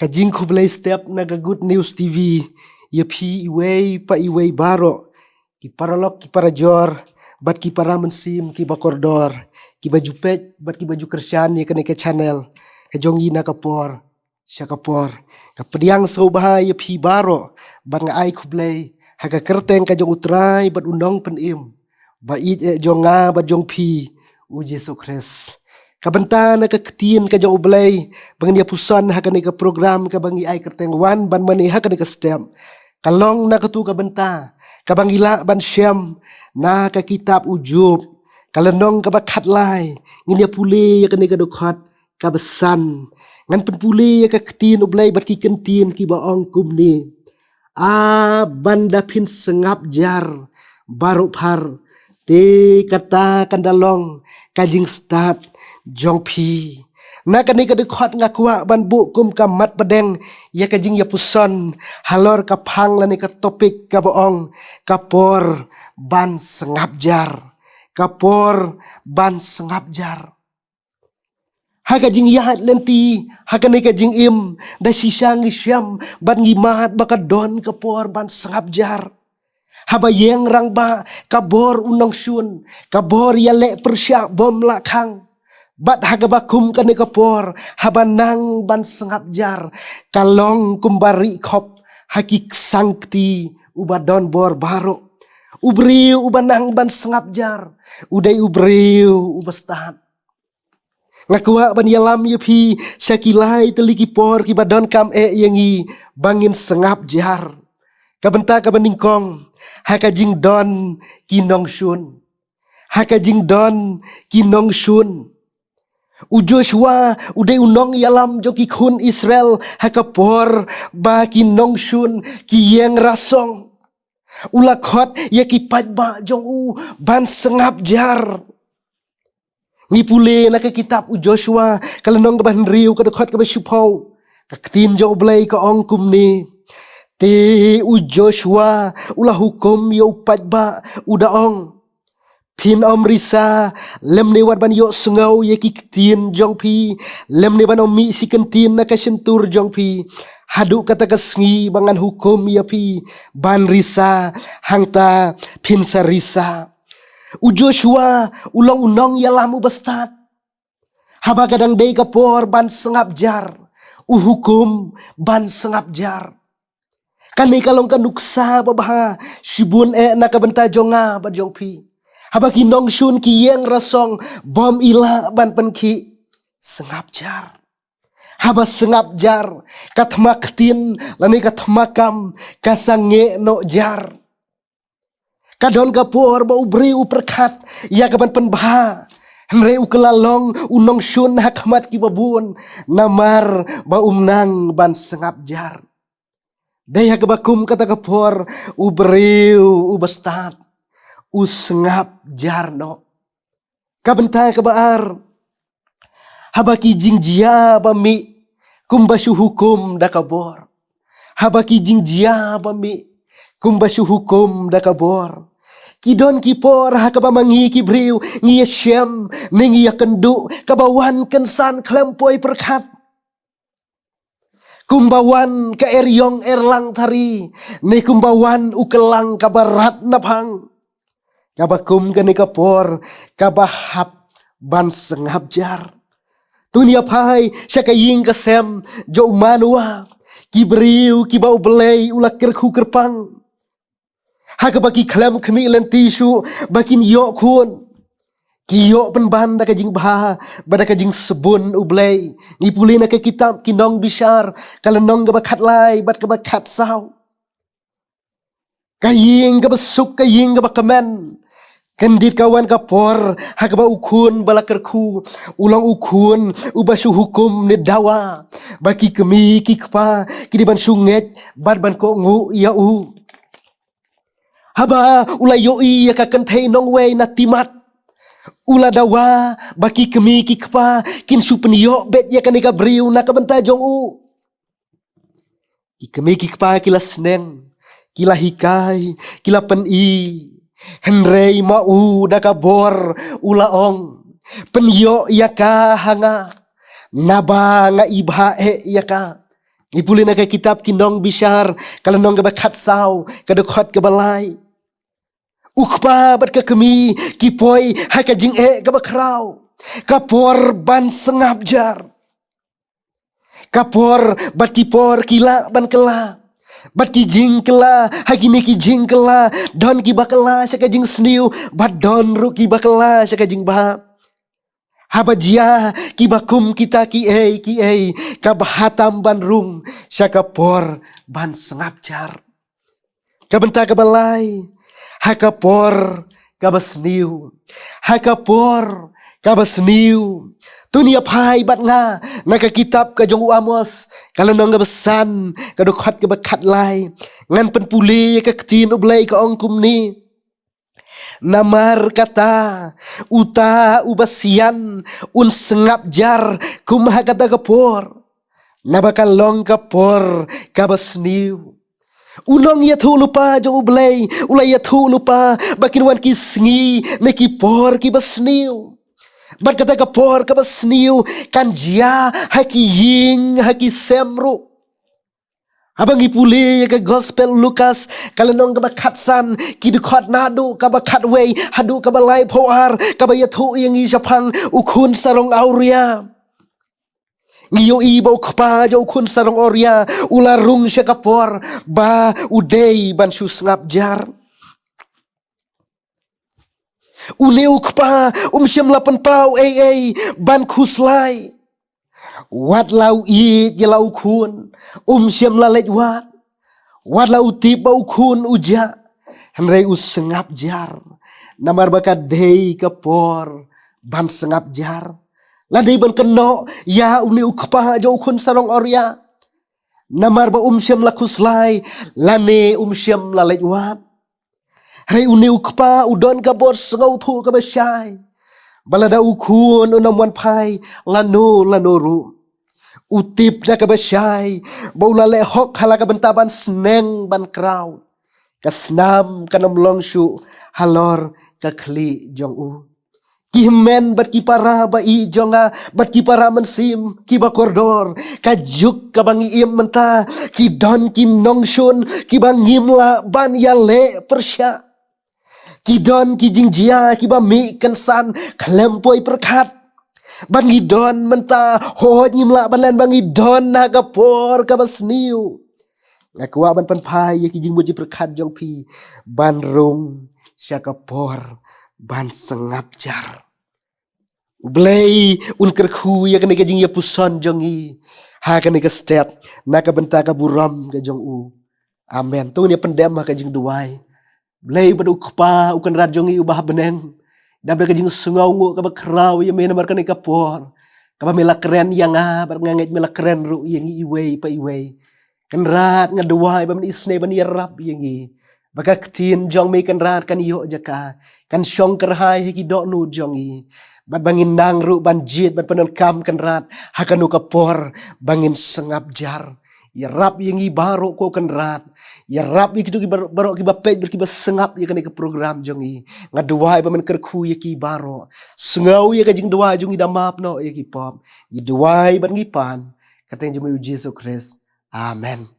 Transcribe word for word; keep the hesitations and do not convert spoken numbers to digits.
Ka jingkhublei step na ka Good News T V ïa phi iwei pa iwei baroh, ki paralok, ki parajor bad ki para mynsiem ki bakordor, ki ba ju peit bad ki ba ju kyrshan ïa kane ka channel ka jong ngi na ka por sha ka por. Ka pdiang sngewbha ïa phi baroh bad nga ai khublei ha ka kyrteng ka jong U Trai bad U Nongpynim ba ïeit eh jong nga bad jong phi, U Jisu Khrist. Ka bynta na ka ktien ka jong U Blei ba ngin ïa puson ha kane ka program kaba ngi ai kyrteng Wan ban Mane ha kane ka step, ka long na katu ka bynta kaba ngi lah ban shem na ka kitab U Job, ka lynnong kaba khatlai. Ngin ïa pule ïa kane ka dkhot kaba san. Ngan pynpule ïa ka ktien U Blei bad ki kyntien kiba ong kumne: A ban da phin sngap jar baroh phar, te kata kan da long ka jingstad jong phi. Na kane ka dkhot nga kwah ban buh kum ka mat pdeng ïa ka jingïapuson halor ka phang lane ka topic kaba ong ka por ban sngap jar. Ka por ban sngap jar. Ha ka jingïaid lynti ha kane ka jingim, da shisha ngi shem bad ngi mad ba ka don ka por ban sngap jar. Haba ïeng rangbah, ka bor u nongshun, ka bor ïaleh pyrshah bym lah khang. Bad ha kaba kum kane ka por, haba nang ban sngap jar, ka long kumba rieh khop ha ki ksang kti uba don bor baroh. U briew uba nang ban sngap jar u dei u briew uba stad. Nga kwah ban ïalam ïa phi sha ki lai tylli ki por kiba donkam eh ïa ngi ba ngin sngap jar. Ka bynta kaba nyngkong, ha ka jingdon ki nongshun. Ha ka jingdon ki nongshun. U Joshua u dei u nongïalam jong ki khun Israel ha ka por ba ki nongshun ki ïeng rasong. U la khot ïa ki paidbah jong u ban sngap jar. Ngi pule na ka kitab U Joshua, ka lynnong kaba hynriew, ka dkhot kaba shiphew. Ka ktien jong U Blei ka ong kumne: Te U Joshua u la hukum ïa u paidbah, u da ong: Phin ym risa, lymne wat ban ïohsngew ïa ki ktien jong phi, lymne ban ym mih shi kyntien na ka shyntur jong phi, haduh kata ka sngi ba ngan hukum ïa phi ban risa, hangta phin sa risa. U Joshua u long u nongïalam uba stad. Haba ka dang dei ka por ban sngap jar, u hukum ban sngap jar. Kane ka long ka nuksa babha shibun eh na ka bynta jong nga bad jong phi. Haba ki nongshun ki ïeng rasong, bym lah ban pynkhih, sngap jar. Haba sngap jar, ka thma ktien lane ka thma kam ka sangeh noh jar. Ka don ka por ba u briew u pyrkhat ïa ka ban pynbha, hynrei u kylla long u nongshun ha khmat kiba bun, namar ba um nang ban sngap jar. Dei ha kaba kum kata ka por, u briew uba stad u sngap jar noh. Ka bynta kaba ar, haba ki jingjia ba mih kumba shu hukum da ka bor. Haba ki jingjia ba mih kumba shu hukum da ka bor. Ki don ki por ha kaba ma ngi ki briew ngi ïa shem ne ngi ïa kynduh kaba wan kynsan khlem poi pyrkhat. Kumba wan ka eriong erlang thari, ne kumba wan u kyllang kaba rat na phang. Kaba kum kane ka por, kaba hap ban sngap jar. To ngin ïa phai sha ka ïing ka sem jong u Manoah, ki briew kiba U Blei u la kyrkhu kyrpang. Ha kaba ki khlem khmih lynti shuh ba kin ïoh khun, ki ïoh pynban da ka jingbha bad da ka jingsbun U Blei. Ngi pule na ka kitab Ki Nongbishar, ka lynnong kaba khatlai bad kaba khatsaw. Ka ïing kaba suk, ka ïing kaba kmen. Kyndit ka wan ka por ha kaba u khun ba la kyrkhu u long u khun uba shu hukum ne dawa ba ki kmie ki kpa ki dei ban shu ngeit bad ban kohnguh ïa u. Haba u la ïohi ïa ka kynthei nongwei na Timat, u la dawa ba ki kmie ki kpa kin shu pynïoh beit ïa kane ka briew na ka bynta jong u. Ki kmie ki kpa ki la sneng, ki la hikai, ki la pyni. Hynrei ma u da ka bor u la ong: Pynïoh ïa ka ha nga, naba nga ibhah eh ïa ka. Ngi pule na ka kitab Ki Nongbishar, ka lynnong kaba khatsaw, ka dkhot kaba lai. U kpa bad ka kmie ki poi ha ka jingeh kaba khraw. Ka por ban sngap jar. Ka por bad ki por ki lah ban kylla. Bad ki jingkylla, ha kine ki jingkylla, don kiba kylla sha ka jingsniew, bad don ruh kiba kylla sha ka jingbha. Haba jia kiba kum kita kiei kiei, ka bha tam ban rung sha ka por ban sngap jar. Ka bynta kaba lai, ha ka por kaba sniew. Ha ka por kaba sniew. To ngin ïa phai bad nga na ka kitab ka jong u Amos, ka lynnong kaba san, ka dkhot kaba khatlai. Ngan pynpule ïa ka ktien U Blei, ka ong kumne. Namar kata, uta uba sian un sngap jar kum ha kata ka por, naba ka long ka por kaba sniew. U nongïathuhlypa jong U Blei u la ïathuhlypa ba kin wan ki sngi ne ki por kiba sniew. Bad kata ka por kaba sniew kan jia ha ki ïing, ha ki sem ruh. Haba ngi pule ïa ka Gospel Lukas, ka lynnong kaba khatsan, ki dkhot naduh kaba khatwei haduh kaba laiphew ar, kaba ïathuh ïa ngi shaphang u khun sarong awria. Ngi ïohi ba u kpa jong u khun sarong awria u la rung sha ka por ba u dei ban shu sngap jar. Une u kpa um shym la pynpaw ei ei ban khuslai. Wat la u ïeit ïa la u khun, um shym la leit wad. Wat la u tip ba u khun u jah, hynrei u sngap jar. Namar ba ka dei ka por ban sngap jar. La dei ban kynnoh ïa une u kpa jong u khun sarong awria. Namar ba um shym la khuslai, lane um shym la leit wad. Hynrei une u kpa u don ka bor sngewthuh kaba shai, ba lada u khun un ym wan phai lano lano ruh, u tip da kaba shai ba u la leh hok ha la ka bynta ban sneng ban kraw. Ka snam kan ym long shuh halor ka khlieh jong u. Ki hynmen bad ki para ba ïeit jong nga, bad ki para mynsiem kiba kordor, ka juk kaba ngi im mynta, ki don ki nongshun kiba ngim lah ban ïaleh pyrshah. Ki don ki jingjia kiba mih kynsan khlem poi pyrkhat. Bad ngi don mynta, hooid ngim lah ban len ba ngi don ha ka por kaba sniew. Nga kwah ban pynphai ïa ki jingmut jingpyrkhat jong phi ban rung sha ka por ban sngap jar. U Blei un kyrkhu ïa kane ka jingïapuson jong ngi ha kane ka step, na ka bynta ka burom ka jong u. Amen. To ngin ïa pyndem ha ka jingduwai. Blei bad u Kpa, u Kynrad jong ngi uba ha bneng, dap da ka jingsngewnguh kaba khraw ïa me namar kane ka por kaba me la kren ïa nga, bad nga ngeit me la kren ruh ïa ngi iwei pa iwei. Kynrad, nga duwai ba men isynei ban ïarap ïa ngi, ba ka ktien jong me Kynrad kan ïoh jaka, kan shong kyrhai ha ki dohnud jong ngi, bad ba ngin nang ruh ban jied ban pyndonkam Kynrad ha kano ka por ba ngin sngap jar. Ïarap ïa ngi baroh ko Kynrad. Ïarap ïa kito ki bar-, baroh kiba peit bad kiba sngap ïa kane ka program jong ngi. Nga duwai ba men kyrkhu ïa ki baroh. Sngew ïa ka jingduwai jong ngi, da map noh ïa ki pop. Ngi duwai bad ngi pan ha ka kyrteng jong me u Jisu Khrist. Amen.